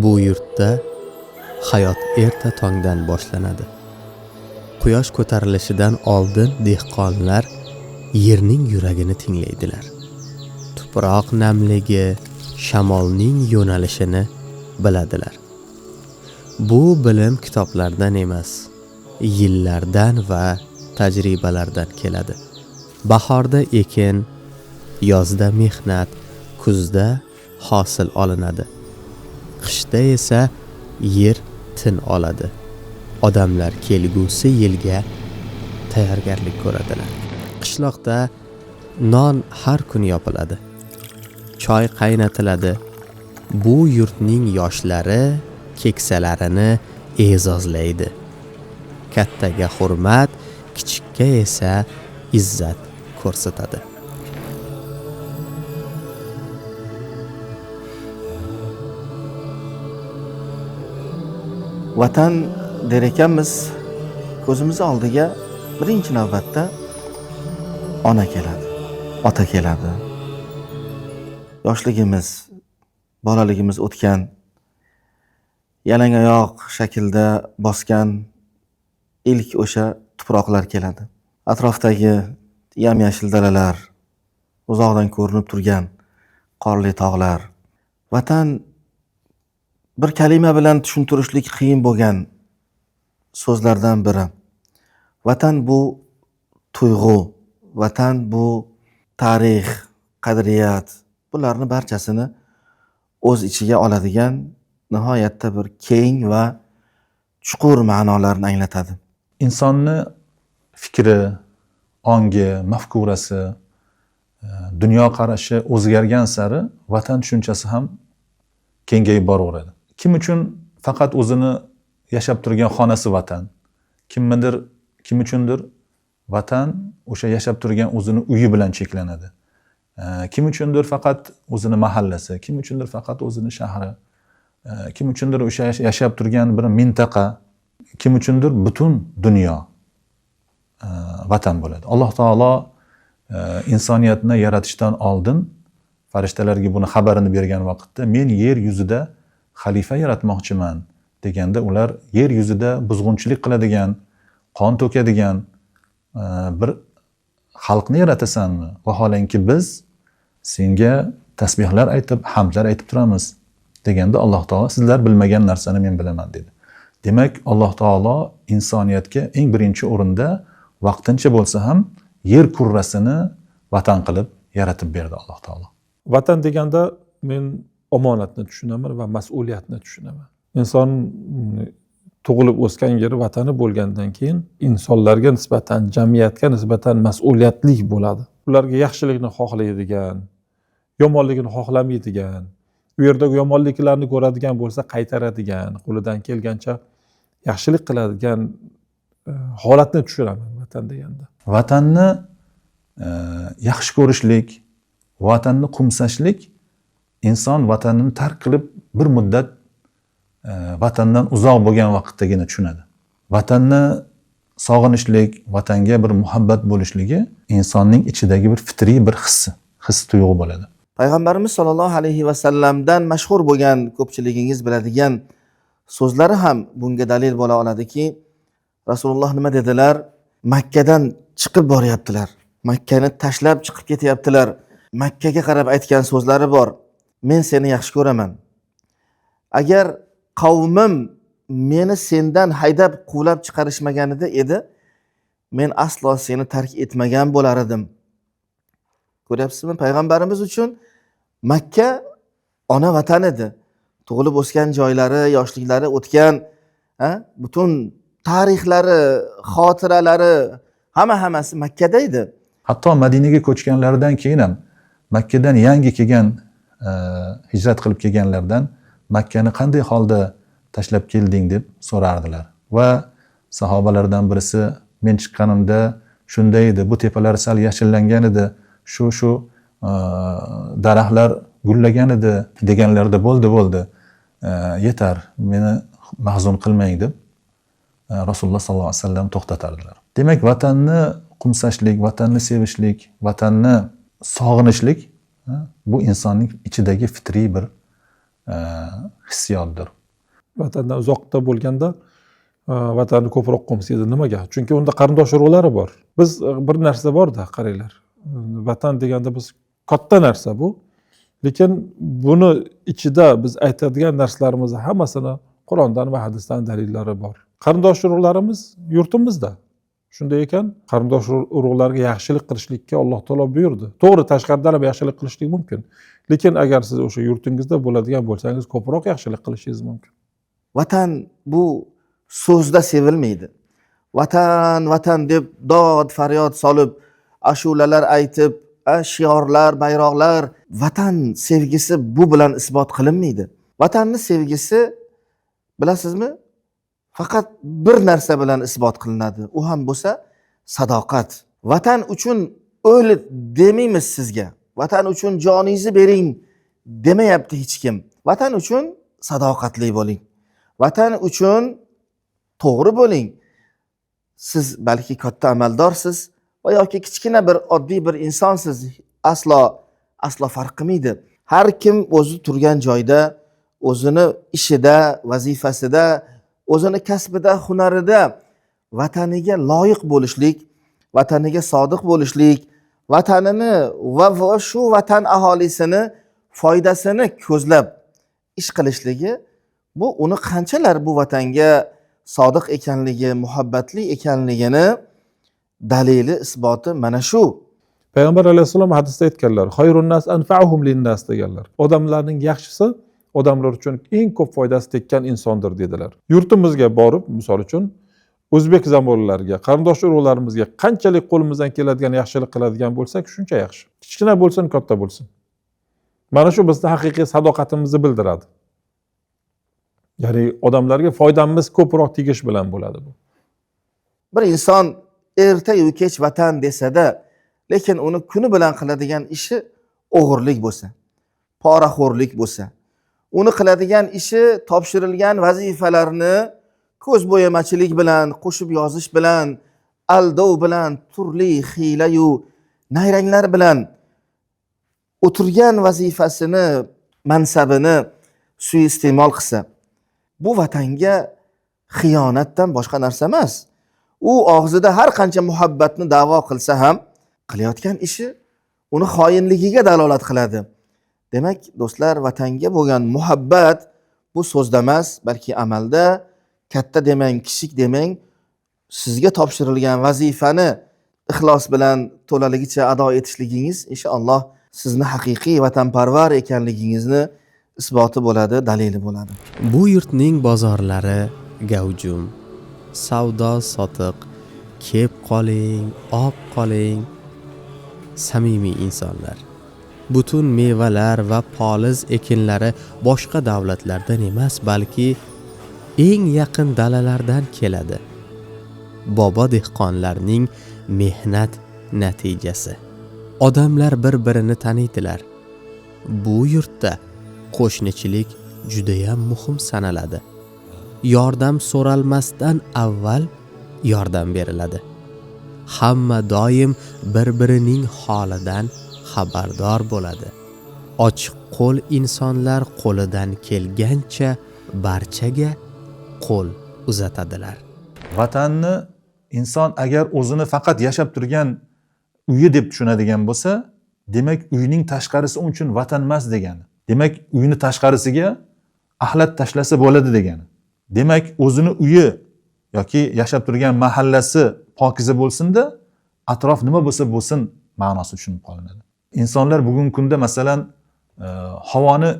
Bu yurtda hayot erta tongdan boshlanadi. Quyosh ko'tarilishidan oldin dehqonlar yerning yuragini tinglaydilar. Tuproq namligi, shamolning yo'nalishini biladilar. Bu bilim kitoblardan emas, yillardan va tajribalardan keladi. Bahorda ekin, yozda mehnat, kuzda hosil olinadi. Qishda esa yer tin oladi. Odamlar kelgusi yilga tayyorgarlik ko'radilar. Qishloqda non har kuni yopiladi. Choy qaynatiladi. Bu yurtning yoshlari keksalarini e'zozlaydi. Kattaga hurmat, kichikka esa izzat ko'rsatadi. Vatan der ekanmiz, ko'zimiz oldiga birinchi navbatda ona keladi, ota keladi. Yoshligimiz, bolaligimiz o'tgan, yalang oyoq shaklda bosgan ilk o'sha tuproqlar keladi. Atrofdagi yam-yashil dalalar, uzoqdan ko'rinib turgan qorli tog'lar. Vatan bir kalima bilan tushuntirishlik qiyin bo'lgan so'zlardan biri. Vatan bu tuyg'u, vatan bu tarix, qadriyat. Bularni barchasini o'z ichiga oladigan nihoyatda bir keng va chuqur ma'nolarni anglatadi. Insonni fikri, ongi, mafkurasi, dunyo qarashi o'zgargan sari vatan tushunchasi ham kengayib boraveradi. Kim uchun faqat o'zini yashab turgan xonasi vatan, kim uchundir vatan o'sha yashab turgan o'zini uyi bilan cheklanadi. Kim uchundir faqat o'zini mahallasi, kim uchundir faqat o'zini shahri, kim uchundir o'sha yashab turgan bir mintaqa, kim uchundir butun dunyo vatan bo'ladi. Alloh taolo insoniyatni yaratishdan oldin farishtalarga buni xabarini bergan vaqtda men yer yuzida xalifa yaratmoqchiman deganda ular yer yuzida buzg'unchilik qiladigan, qon to'kadigan bir xalqni yaratasanmi? Vaholanki biz senga tasbihlar aytib, hamdlar aytib turamiz deganda Alloh taolo sizlar bilmagan narsani men bilaman dedi. Demak, Alloh taolo insoniyatga eng birinchi o'rinda vaqtincha bo'lsa ham yer kurrasini vatan qilib yaratib berdi Alloh taolo. Vatan deganda men omonatni tushunaman va mas'uliyatni tushunaman. Inson tug'ilib o'sgan yeri vatani bo'lgandan keyin insonlarga nisbatan, jamiyatga nisbatan mas'uliyatli bo'ladi. Ularga yaxshilikni xohlaydigan, yomonlikni xohlamaydigan, u yerdagi yomonliklarni ko'radigan bo'lsa qaytaradigan, qo'lidan kelgancha yaxshilik qiladigan holatni tushunaman vatan deganda. Vatanni yaxshi ko'rishlik, vatanni qo'msashlik inson vatanini tark qilib bir muddat vatandan uzoq bo'lgan vaqtdagina tushunadi. Vatanni sog'inishlik, vatanga bir muhabbat bo'lishligi insonning ichidagi bir fitriy bir hissi, his tuyg'u bo'ladi. Payg'ambarimiz sollallohu alayhi va sallamdan mashhur bo'lgan, ko'pchiligingiz biladigan so'zlari ham bunga dalil bo'la oladiki, Rasululloh nima dedilar? Makkadan chiqib boryaptilar. Makkani tashlab chiqib ketyaptilar. Makkaga qarab aytgan so'zlari bor. Men seni yaxshi ko'raman. Agar qavmim meni sendan haydab quvlab chiqarishmaganida edi, men aslo seni tark etmagan bo'lar edim. Ko'ryapsizmi? Payg'ambarimiz uchun Makka ona vatan edi. Tug'ilib o'sgan joylari, yoshliklari o'tgan, butun tarixlari, xotiralari hammasi Makkada edi. Hatto Madinaga ko'chganlaridan keyin ham Makkadan yangi kelgan, hijrat qilib kelganlardan Makkani qanday holda tashlab kelding deb so'rardilar. Va sahobalardan birisi men chiqqanimda shunday edi, bu tepalar sal yashillangan edi, shu daraxtlar gullagan edi deganlarida bo'ldi, yetar, meni mahzun qilmang deb Rasululloh sollallohu alayhi vasallam to'xtatardilar. Demak, vatanni qo'msashlik, vatanni sevishlik, vatanni sog'inishlik bu insonning ichidagi fitriy bir hissiyotdir. Vatandan uzoqda bo'lganda vatanni ko'proq qo'msaydi. Nimaga? Chunki unda qarindosh urug'lari bor. Biz bir narsa borda, qaranglar. Vatan deganda biz katta narsa bu. Lekin buni ichida biz aytadigan narsalarimizni hammasini Qur'ondan va hadisdan dalillari bor. Qarindosh urug'larimiz yurtimizda. Shunday ekan, qarindosh urug'larga yaxshilik qilishlikka Alloh taolo buyurdi. To'g'ri, tashqaridan ham yaxshilik qilishlik mumkin. Lekin agar siz o'sha yurtingizda bo'ladigan bo'lsangiz, ko'proq yaxshilik qilishingiz mumkin. Vatan bu so'zda sevilmaydi. Vatan, vatan deb dod faryod solib, ashulalar aytib, shiorlar, bayroqlar, vatan sevgisi bu bilan isbot qilinmaydi. Vatanni sevgisi, bilasizmi, faqat bir narsa bilan isbot qilinadi. U ham bo'lsa sadoqat. Vatan uchun o'l demaymiz sizga. Vatan uchun joningizni bering demayapti hech kim. Vatan uchun sadoqatli bo'ling. Vatan uchun to'g'ri bo'ling. Siz balki katta amaldorsiz va yoki kichkina bir oddiy bir insonsiz, aslo aslo farq qilmaydi. Har kim o'zi turgan joyda, o'zini ishida, vazifasida, o'zini kasbida, hunarida vataniga loyiq bo'lishlik, vataniga sodiq bo'lishlik, vatanini va shu vatan aholisini foydasini ko'zlab ish qilishligi, bu uni qanchalar bu vatanga sodiq ekanligi, muhabbatli ekanligini dalili, isboti mana shu. Payg'ambar alayhissalom hadisda aytganlar, "Xayrun nas anfa'uhum lin-nas" deganlar. Odamlarning yaxshisi odamlar uchun eng ko'p foydasi tekkan insondir dedilar. Yurtimizga borib, misol uchun o'zbek zamonlariga, qarindosh urug'larimizga qanchalik qo'limizdan keladigan yaxshilik qiladigan bo'lsak, shuncha yaxshi. Kichkina bo'lsin, katta bo'lsin. Mana shu bizni haqiqiy sadoqatimizni bildiradi. Ya'ni odamlarga foydamiz ko'proq tegish bilan bo'ladi bu. Bir inson erta-yu kech vatan desa-da, lekin uni kuni bilan qiladigan ishi o'g'irlik bo'lsa, poraxo'rlik bo'lsa, uni qiladigan ishi topshirilgan vazifalarni ko'z bo'yamachilik bilan, qo'shib yozish bilan, aldov bilan, turli hiyla-yu nayranglar bilan o'tirgan vazifasini, mansabini suiiste'mol qilsa, bu vatanga xiyonatdan boshqa narsa emas. U og'zida har qancha muhabbatni da'vo qilsa ham, qilayotgan ishi uni xoinligiga dalolat qiladi. Demak, do'stlar, vatanga bo'lgan muhabbat bu so'zda emas, balki amalda. Katta demang, kichik demang, sizga topshirilgan vazifani ixlos bilan to'laligicha ado etishligingiz inshaalloh sizni haqiqiy vatanparvar ekanligingizni isboti bo'ladi, dalili bo'ladi. Bu yurtning bozorlari gavjum, savdo sotiq, kep qoling, op qoling, samimiy insonlar. Butun mevalar va poliz ekinlari boshqa davlatlardan emas, balki eng yaqin dalalardan keladi. Bobo dehqonlarning mehnat natijasi. Odamlar bir-birini taniydilar. Bu yurtda qo'shnichilik judayam muhim sanaladi. Yordam so'ralmasdan avval yordam beriladi. Hamma doim bir-birining holidan xabardor bo'ladi. Ochiq qo'l insonlar qo'lidan kelgancha barchaga qo'l uzatadilar. Vatanni inson agar o'zini faqat yashab turgan uyi deb tushunadigan bo'lsa, demak uyning tashqarisi uning uchun vatan emas degani. Demak uyni tashqarisiga axlat tashlasa bo'ladi degani. Demak o'zini uyi yoki yashab turgan mahallasi pokiza bo'lsin-da, atrof nima bo'lsa bo'lsin ma'nosi tushunib qolinadi. Insonlar bugungi kunda masalan havoni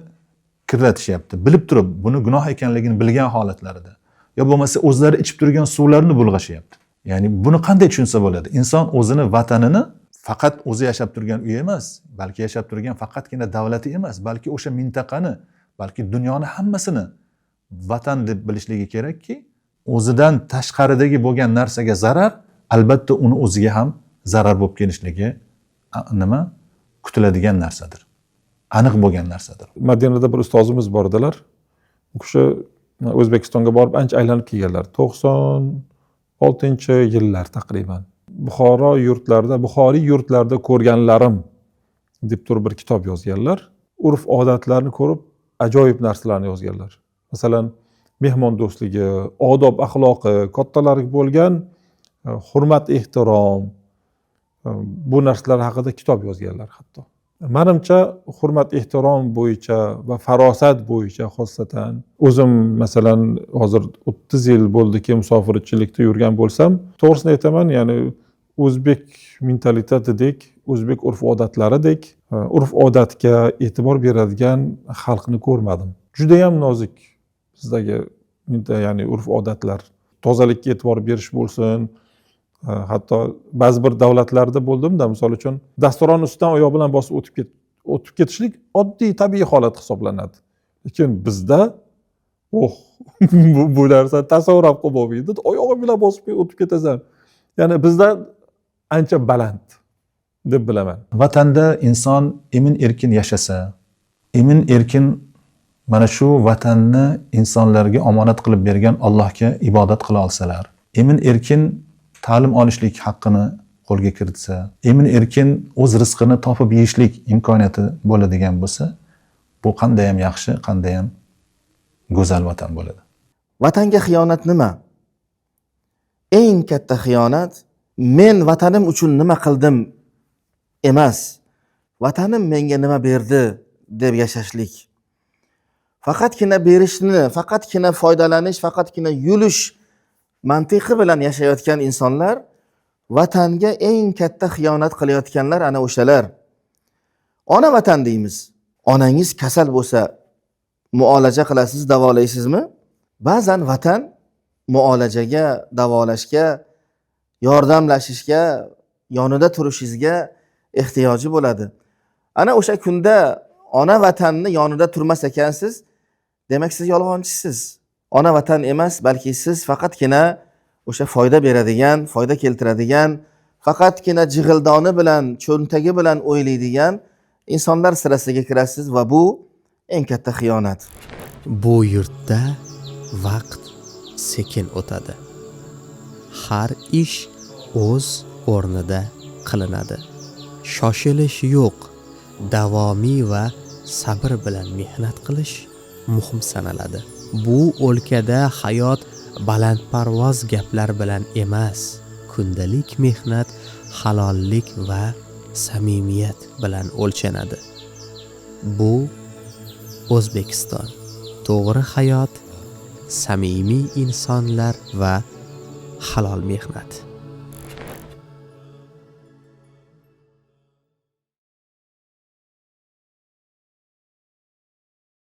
kirlatishyapti. Bilib turib, buni gunoh ekanligini bilgan holatlarida yo bo'lmasa o'zlari ichib turgan suvlarni bulg'ashyapti. Ya'ni buni qanday tushunsa bo'ladi? Inson o'zini vatanini faqat o'zi yashab turgan uy emas, balki yashab turgan faqatgina davlati emas, balki o'sha mintaqani, balki dunyoni hammasini vatan deb bilishligi kerakki, o'zidan tashqaridagi bo'lgan narsaga zarar albatta uni o'ziga ham zarar bo'lib kelishligi nima kutiladigan narsadir. Aniq bo'lgan narsadir. Madinada bir ustozimiz bor edilar. U kishi O'zbekistonga borib ancha aylanib kelganlar. 96-yillar taqriban. Buxoro yurtlarida, Buxoriy yurtlarida ko'rganlarim deb turib bir kitob yozganlar. Urf odatlarni ko'rib ajoyib narsalarni yozganlar. Masalan, mehmondo'stligi, odob axloqi, kattalarga bo'lgan hurmat ehtirom, bu narsalar haqida kitob yozganlar hatto. Manimcha, hurmat ehtirom bo'yicha va farosat bo'yicha xossatan o'zim masalan hozir 30 yil bo'ldiki musofirchilikda yurgan bo'lsam, to'g'risini aytaman, ya'ni o'zbek mentalitetidek, o'zbek urf-odatlaridek urf-odatga e'tibor beradigan xalqni ko'rmadim. Juda ham nozik bizdagi, ya'ni urf-odatlar, tozalikka e'tibor berish bo'lsin. Hatto ba'zi bir davlatlarda bo'ldimda, misol uchun dasturxon ustidan oyoq bilan bosib o'tib ketishlik oddiy tabiiy holat hisoblanadi. Lekin bizda oh, bu narsa tasavvur ham qilib bo'lmaydi. Oyog'i bilan bosib o'tib ketasan. Ya'ni bizda ancha baland deb bilaman. Vatanda inson emin erkin yashasa, emin erkin mana shu vatanni insonlarga omonat qilib bergan Allohga ibodat qila olsalar, emin erkin ta'lim olishlik haqqini qo'lga kiritsa, emin erkin o'z rizqini topib yeyishlik imkoniyati bo'ladigan bo'lsa, bu qanday ham yaxshi, qanday ham go'zal vatan bo'ladi. Vatanga xiyonat nima? Eng katta xiyonat men vatanim uchun nima qildim emas, vatanim menga nima berdi deb yashashlik. Faqatgina berishni, faqatgina foydalanish, faqatgina yulish mantiqi bilan yashayotgan insonlar vatanga eng katta xiyonat qilayotganlar ana o'shalar. Ona vatan deymiz. Onangiz kasal bo'lsa muolaja qilasiz, davolaysizmi? Ba'zan vatan muolajaga, davolashga, yordamlashishga, yonida turishingizga ehtiyoji bo'ladi. Ana o'sha kunda ona vatanni yonida turmas ekansiz, demak siz yolg'onchisiz. Ona vatan emas, balki siz faqatgina o'sha foyda beradigan, foyda keltiradigan, faqatgina jig'ildoni bilan, cho'ntagi bilan o'ylaydigan insonlar sirasiga kirasiz va bu eng katta xiyonat. Bu yurtda vaqt sekin o'tadi. Har ish o'z o'rnida qilinadi. Shoshilish yo'q. Davomiy va sabr bilan mehnat qilish muhim sanaladi. Bu o'lkada hayot balandparvoz gaplar bilan emas, kundalik mehnat, halollik va samimiyat bilan o'lchanadi. Bu O'zbekiston. To'g'ri hayot, samimiy insonlar va halol mehnat.